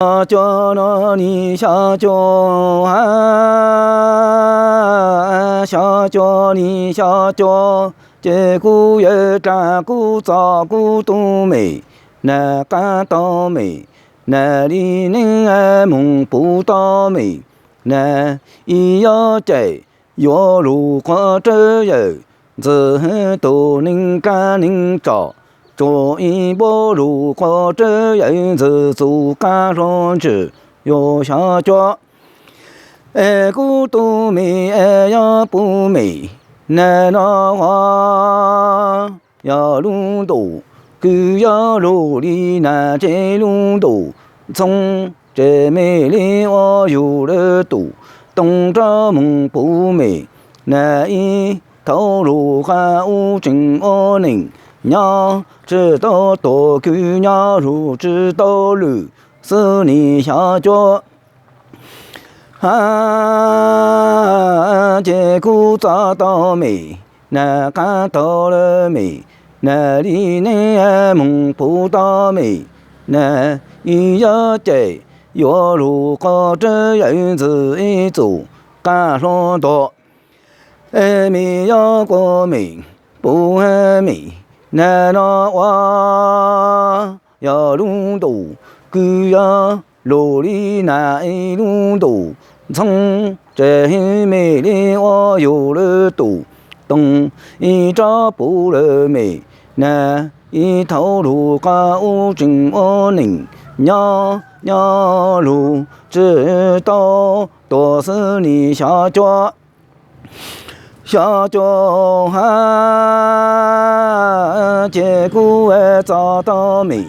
Xya cuab no nis xya cuab, xya cuab nis xya cuab, ces kuv yawg dlaab kuv txov kuv tug mem, nas qab tog mem, nas li neej moog puv tog mem, nas ib yog cais yuav lug qhuav rawv yawm ntxwv tug neeg dlaab neeg tsom, tsuas ib npuab lug qhuav rawv yawm ntxwv txug qab hluas ntswg yuav xya cuab. Es kuv tug mem es yog puj mem, nas no ua yog lub ntuj, kws yog lug li nas ces lub ntuj ntxhoo, ces mej li ua yug lawm tus toog rov moog puj mem, nas ib thaum lug qab ub tseem ua neej nyob, tsi tau tuag kws nyob lug tsi tau lwm xwb nis xya cuab. Hab ces kuv txov tog mem, nas qab tog lawm mem, nas li neej moog puv tog mem, nas ib yog cais yuav lug qhuav rawv yawm ntxwv ib txug qab hluas ntuag. Es mej yog kuv mem, puj mem, nas no ua yog lub ntuj, kws yog lug li nas lub ntuj ntxhoo, ces mej li ua yug lawm tus toog ib rov puj lawm mem, nas ib thaum lug qab ub tseem ua neej nyob, nyob lug tsi tau tuag xwb nis xya cuab. Xya cuab hab ces kuv txov tog mem,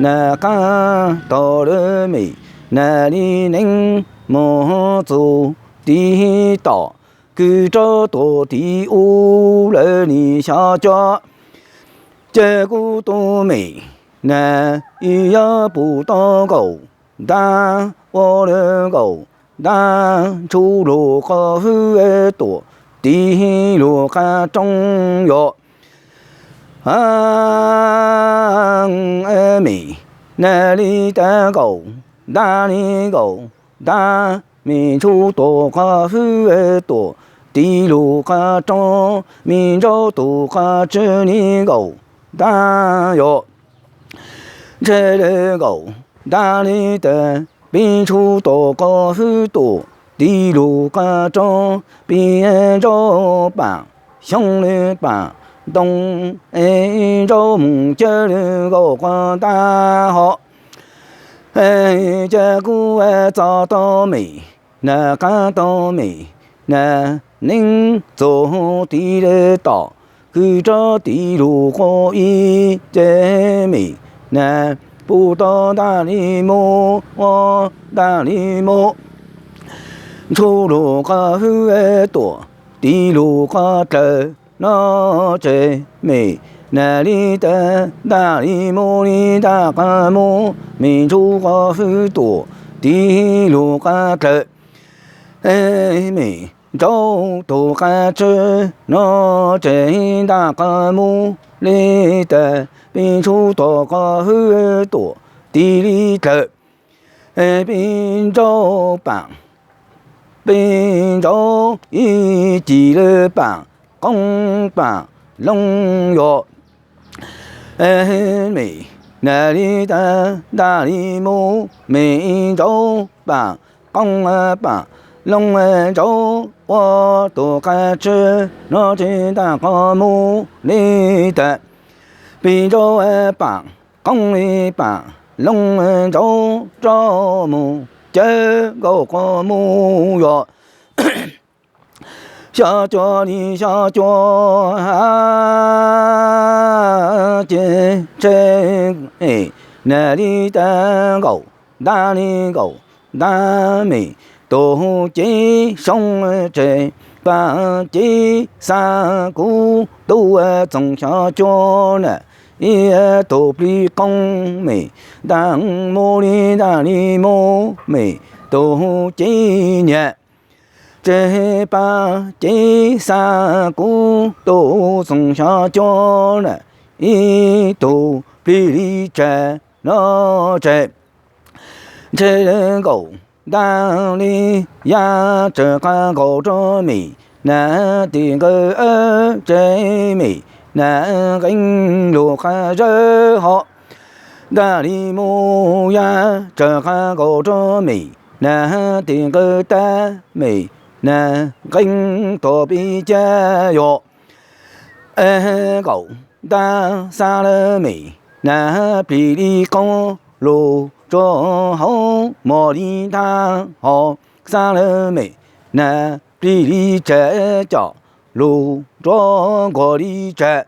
nas qab tog lawm mem, nas li neej moog txug tiv tom, kws rov tuag tiv ub lawm nis xya cuab. Ces kuv tug mem, nas ib yog puj tog nkaus, ntab ua lawm nkaus, ntab ntshuj lug qhov hwj tuam, tiv lug qab roob yom. Mem, nas li tas nkaus, ntab li nkaus, ntab mej ntshuj tuam qhov hwj tuam, tiv lug qab roob mej ntsauj tug qab tswb li nkaus, ntab yom. Ntshe li nkaus, ntab li tas, peb ntshuj tuam qhov hwj tuam, tiv lug qab roob, peb ntsauj paam xyoob li paam ntoo, es ntsauj moog cawg li nkaus qhov ntab hov. Ces kuv txov tog mem, nas qab tog mem, nas neej txug tiv li tom, kws rov tiv lug qhov ib ces mem, nas puj tog ntab li mus, ua ntab li mus, ntshuj lug qhov hwj tuam, tiv lug qhov dlawg no ces mem, nas li tas ntab li mus li ntab qab mus, mej ntshuj qhov hwj tuam, tiv lug qhov dlawg, mej ntsauj tug qab tswb no ces ntab qab mus li tas, peb ntshuj tuam qhov hwj tuam, tiv li dlawg, peb ntsauj paam, peb ntsauj ib cim li paam, qoob paam, looj yom. Mej, nas li tas ntab li mus, mej ntsauj paam, qoob paam, looj ntsauj ua tug qab tswb no ces ntab qab mus li tas, peb ntsauj paam, qoob li paam, looj ntsauj rov mus, cawg nkaus qhov mus yom. Xya cuab li xya cuab hab ces ntshe, nas li tas nkaus, ntab li nkaus, ntab mej tug cev soob tseg, paam cev xa kuv tug txoos xya cuab na, ib tug plig qoob mej, ntab mus li ntab li mus mej tug cev nyiam, tseg paam cev xa kuv tug txoos xya cuab na, ib tug plig li tseg no tseg. ntshe nkaum ntaj li yaj tsawv qab nkaus rau mem nas tim nqawd tsev mem nas nqeeb lug qab zawb hov. Ntaj li mus yaj tsawv qab nkaus rau mem nas tim nqawd tag mem nas nqeeb tuag pib cag yuav nkaum ntaj xab lawm mem nas plig li qoob lug tsuag hauv mos li ntaj hov. Xab lawm mem nas plig li tsag com lug tsuag nkuag li tsag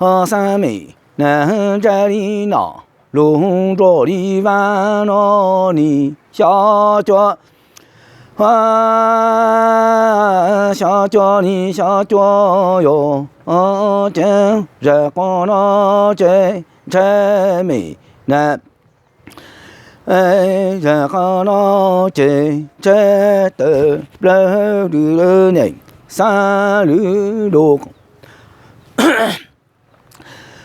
hov. Xab mem nas ntsaj li nom lug nruam li vaj no nis xyov cuab xyov cuab nis xyov cuab yuav ces zaj qoob no ces ntshe mem nas zaj qoob no ces ntshe tawm plawg lwm lawm neej xab lwm lug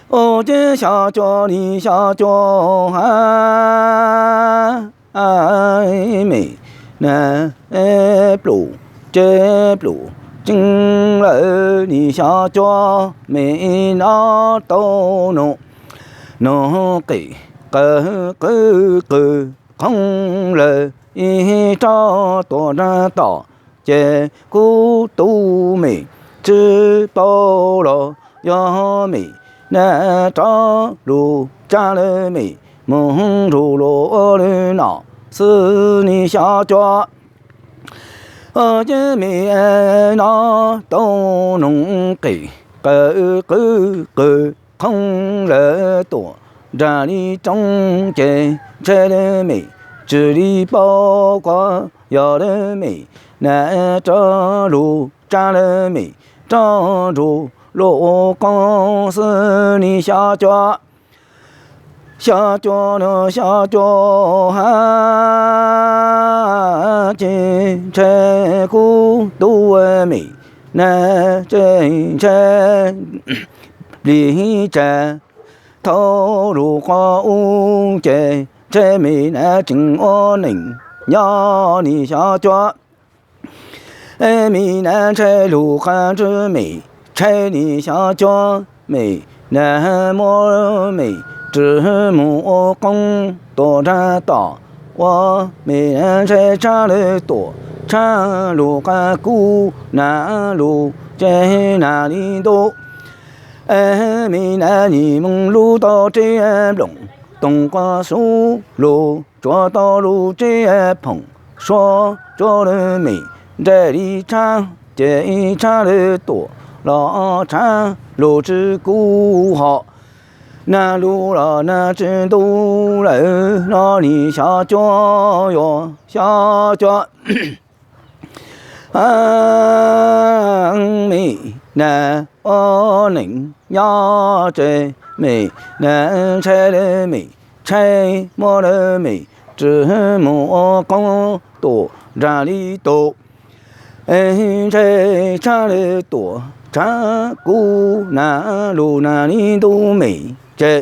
ua ces xyov cuab nis xyov cuab hab mem nas plum ces plum ceeb lawm nis xyov cuab mem no tau noog noog qim qawg qwb qw qhoob lawm ib rab tuam nrag tom ces kub tu mem tsi paub los yog mem nas rov lug tsab lawm mem moog nrug lug ua lwm nom xwb nis xyov cuab ces mem no tau noog qim qawg qwb qw qhoob lawm tuam nrag li roob ces ntshe lawm mem tsi li paub kuas yog lawm mem nas rov lug tsab lawm mem rov nrug lug ua qoob xwb nis xyov cuab xyov cuab no xyov cuab hab ces ntshe kub tu mem nas ces ntshe plig tsag thaum lug qhov ub ces ntshe mem nas tseem ua neej nyob nis xyov cuab mem nas ntshe lug qab ntswg mem tshaib nis xyov cuab mem nas muab mem rwg mus ua qoob tuam nrag tom ua mem nas ntshe tshab lawm tuam tshab lug qab kub nas lug ces nas li ntuj mem nas nyim moog lug tau reb nploom toog quas sub lug tsuav tau lug reb phoom suab tsuav lawm mem nraim li tshab ces tshab lawm tuam los tshab lug tsi kub hov. Nag lug los nag tsi ntuj lawm no nim xyov cuab yuav xyov cuab mem nas ua neej nyob ces mem nas ntshai lawm mem tshaib muab lawm mem rwg mus ua qoob tuam nrag li tus ntshai tshab lawm tuam tshab kub nas lug nag li ntuj mem ces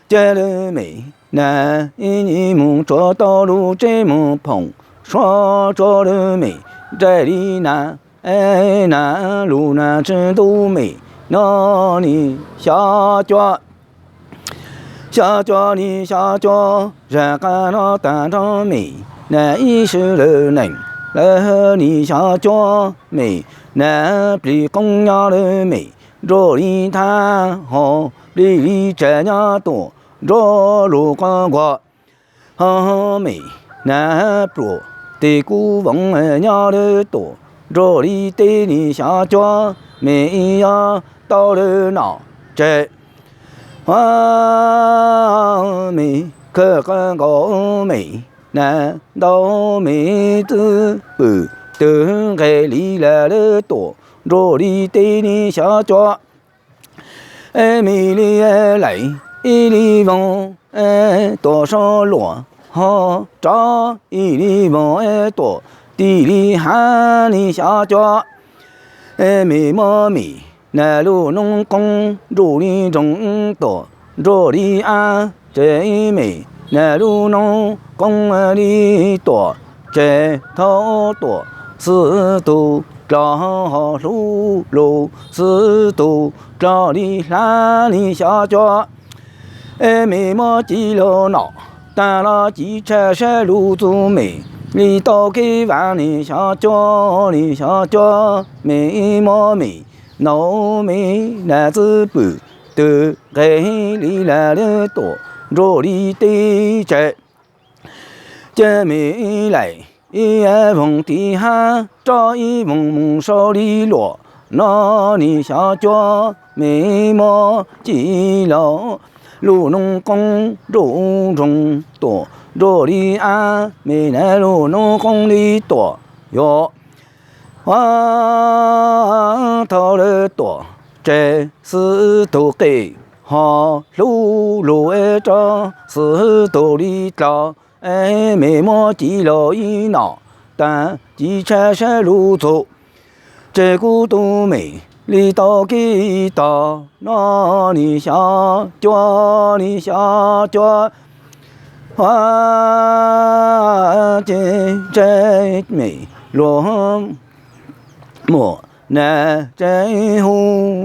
ces lawm mem nas ib nyim moog tsuav tau lug reb moog phoom suab tsuav lawm mem nraim li nas nas lug nag tsi ntuj mem no nim xyov cuab xyov cuab nim xyov cuab zag qab no tag nrho mem nas ib swm lawm neej lawm nim xyov cuab mem nas plig qoob nyob lawm mem nruam li thab hov plig li tsag nyob tuam nruab lug qoob nkuag hov mem nas pluam tes kub voov nyob lawm tuam nruam li teb nim xyov cuab mem ib yog tau lawm nom tseg hov mem khawm qab nkaus mem nas ntau mem twb pwm twg nqes li las lawm tuam nruam li teb nim xyov cuab mem li laim ib li voog tuam sab luam hov rov ib li voog tuam tim li hav nim xyov cuab mem muab mem nas lub noob qoob nruj li nroog tuam nruam li ab ces me nas lub noob qoob li tuam, ces thaub tuam xwb tus dlov ho hlub lus xwb tus dlov li hlab li xyov cuab. Es me mob ci los nom tas los ci tshaj sab lug txug me li tau kev vav li xyov cuab li xyov cuab me mob me nau me nas txwb pwm twg nqes li las lwm tuam nruab li teb tsav. Ces me laim ib voog tiv hab rov ib voog mus sau li luam no li xyov cuab me mob ci los lub noob qoob nruab nroog tuam nruab li ab me nas lub noob qoob li tuam yog Ua thauj lawv tuam tseg xwb tus qe ho hlub lug es rov xwb tus li dlov. Es me muab ci los ib nom tas ci tshaj sab lug txug, tseg kuv tus me li tau kev tog no li xyov cuab li xyov cuab. Ua ces tseg me luag muam nas tseg hu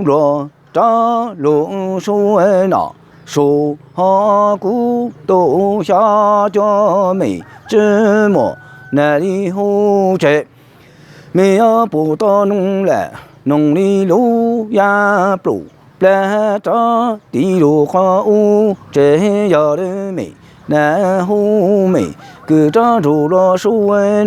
luag rov lug su nom su ho kuv tus xyov cuab me tswv muam nas li hu tseg. Me yuav pum tau noog lawm noog li lub yaj plum plag rov tiv lug qhov ub tseg yog lawv me nas hu me kws rov nrug luag su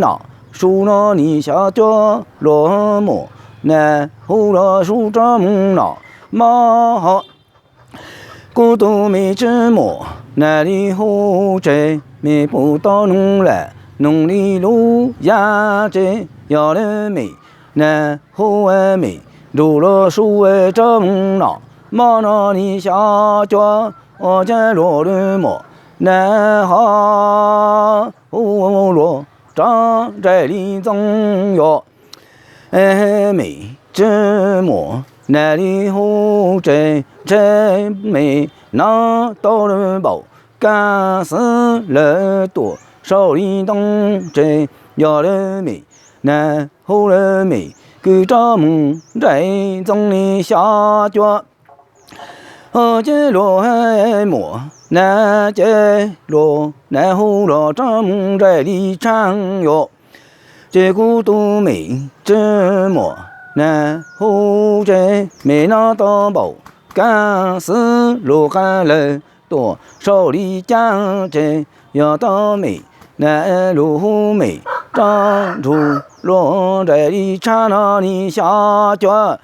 nom su no li xyov cuab luag muam nas hu luag su rov moog nom mob ho kuv tus me tswv muam nas li hu tseg. Me pum tau noog lawm noog li lub yaj tseg yog lawv me nas hu me nrug luag su rov moog nom mob no li xyov cuab. Ua ces luag lawv muam nas ho hu luag rov nraim li ntxoov yog me tswv muam nas li hu tseg. Ntshe me nov tau lawv npaum kab xwb lawv tuam sau li ntoo tseg yog lawv me nas hu lawv me kws rov moog nraim ntxoov li xyov cuab. Ua ces luag muam nas ces luag nas hu luag rov moog nraim li tshaj yog ces kuv tus me tswv muam nas hu tseg. Me nov tau npaum kab xwb lug qab lawv tuam sau li caj tseg yog tau me nas lug hu me rov nrug luag nraim li tshaj no li xyov cuab.